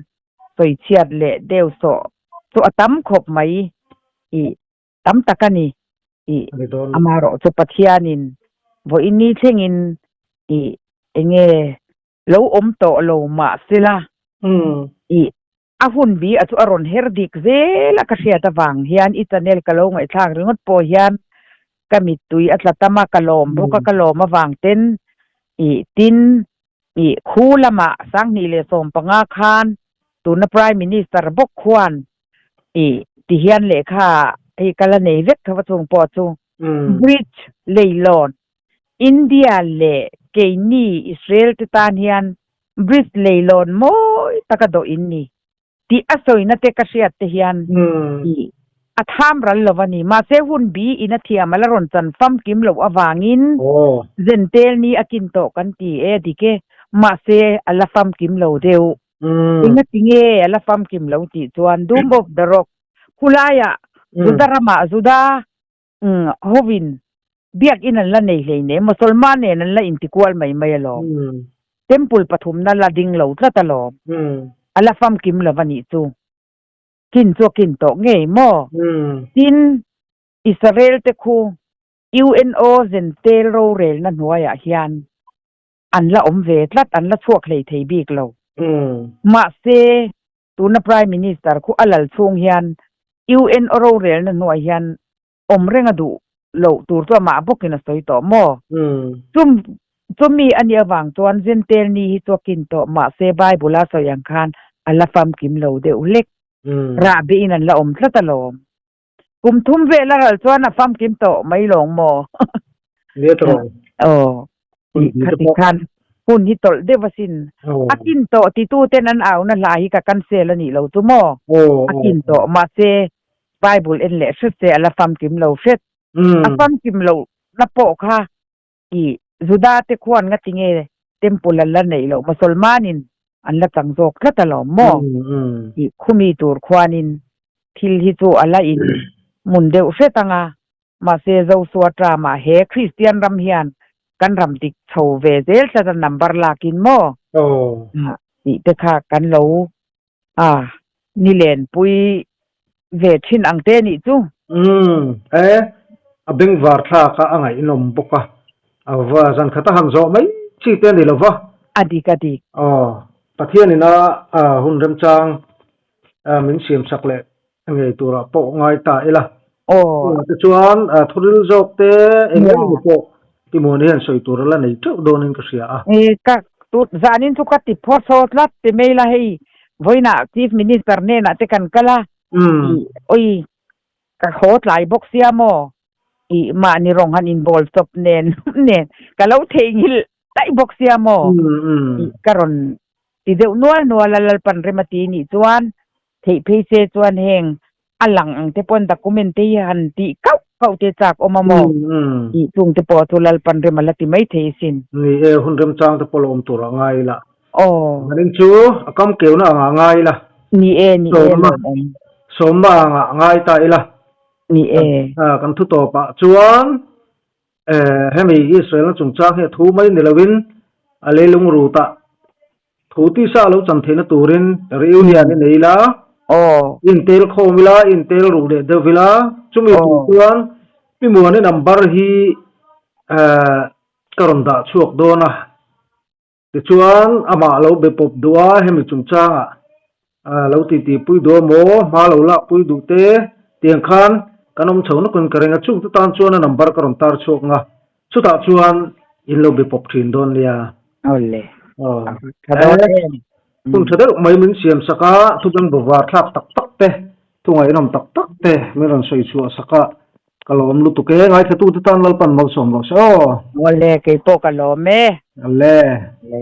sawichhiat leh deuh sawh chu a tam khawp mai i tam tak a ni i amaherawh chu Pathianin vawiin ni thlengin i enge lo awm tawh lo mahsela i a hun bi a chu a rawn her dik zel a ka hriat avang hian i channel ka lo ngaihthlak ringawt pawh hian ka mittui a tla tam a, ka lawm bawk a, ka lawm avang ten ih tin ih khu lamah 2015 khan tuna Prime Minister bawk khuan ih ti hian lehkha hei ka la nei vek tho a chung pawh chu Bridge leilawn India leh keini Israel te tan hian bridge leilawn mawi taka dawh in ni tih a sawina te ka hriat te hian ih a tham ral lo a ni. Mahse hun bi in a thiam a la rawn chan famkim loh avangin zentel ni a kin tawh kan ti e a dik e. Mahse a la famkim lo deuh. Engati nge a la famkim lo tih chuan Doom of the Rock khulaiah Juda ramah Juda Umm, hovin biakinn an la nei hleinem, Mosolman nen an la intikual mai mai alawm. Temple pathumna la ding lo tlat alawm. A la famkim lo a nih chu. Kin chu a kin tawh ngei maw? Tin, Israel te khu UNO zentel rorelna hnuaiah hian an la awm ve tlat, an la chhuak hlei thei bik lo. Mahse, Tuna Prime Minister khu a lal chhung hian UN rorelna hnuai hian awm reng a duh loh tur chu amah bawkin a sawi tawh maw? Chum chumi a nih avang chuan Zentel ni hi chu a kin tawh mahse Bible a sawi ang khan a la famkim lo deuh hlek. Rahbi in an la awm tlat alawm. Kum thum vel a ral chuan a famkim tawh mai lawng maw? Nia tawh. Aw. Khati khan hun hi tawlh deuh asin. A kin tawh titu ten an au na hla hi ka cancel a nih lo chu maw? A kin tawh mahse Bible en leh hret se a la famkim lo hret. A famkim loh na pawh kha i Juda te khuan ngati nge temple an la neih loh Mosolmanin an la chang zawk tlat alawm maw? I khumi tur khuanin thil hi chu a la in mun deuh hret ang a, mahse Zosua tramah he Kristian ram hian kan ram dik chho ve zel tlat a number lakin maw? Tih te kha kan lo a nilenpui ve thin ang te nih chu. Umm e, a bengvar thlak a a ngaihnawm bawk a, a va zan khat a han zawh mai chi te a ni lo va. A dik a dik. Aw, Pathian ina hun remchang min siam sak leh ngei turah pawh ngai ta ila. Aw. Tichuan thuril zawk te eng emaw pawh Timon hian sawi tur a la nei teuh dawnin ka hria a. E ka tu zanin chu ka ti phaw saw tlat ti mai la hei. Vawiinah Chief Minister hnenah te kan kal a, ih awi ka haw tlai bawk sia maw ih mahni rawng han inbawl chawp nen nen ka lo theihnghilh daih bawk sia maw ih ka rawn ti deuh nual nual a Lalpan rem a ti nih chuan theih phei se chuan heng a lang ang te pawn document te hi han tih kauh kauh te chak awm a maw tih chung te pawh chu Lalpan rem a la ti mai thei asin. Ni e, hun remchang te pawh la awm tur a ngai ila. Aw. Manin chu a kam keuna anga ngai ila. Ni e, ni e lawmawm. Sawmna anga ngai ta ila. Ni e. Kan thu tawpah chuan hemi Israel-na chungchang hi a thu mai ni loin a leilung rutah Thu tisa lo chan theihna turin reunion i nei ila, intel khawm ila, intel ruh leh deuh ila, chumi tur chuan Pi Muani number hi ka rawn dah chhuak dawn a, tichuan amah lo be pawp duh a, hemi chungchangah lo titi pui duh a maw, hma lo lak pui duh te, tiang khan kan awm chho nawkin ka ring a, chungte tan chuan a number ka rawn tar chhuak ang a, Chutah chuan in lo be pawp thin dawn nia. Awle. Aw. Tha dawn em. Hun tha deuh mai min siam sak a, thu beng bawvar thlak tak tak te, thu ngaihnawm tak tak te min rawn sawi chhuah sak a, ka lawm lutuk e, ngaithlatute tan Lalpan malsawm rawh se aw. Awle, keipawh ka lawm e. Awle. Awle.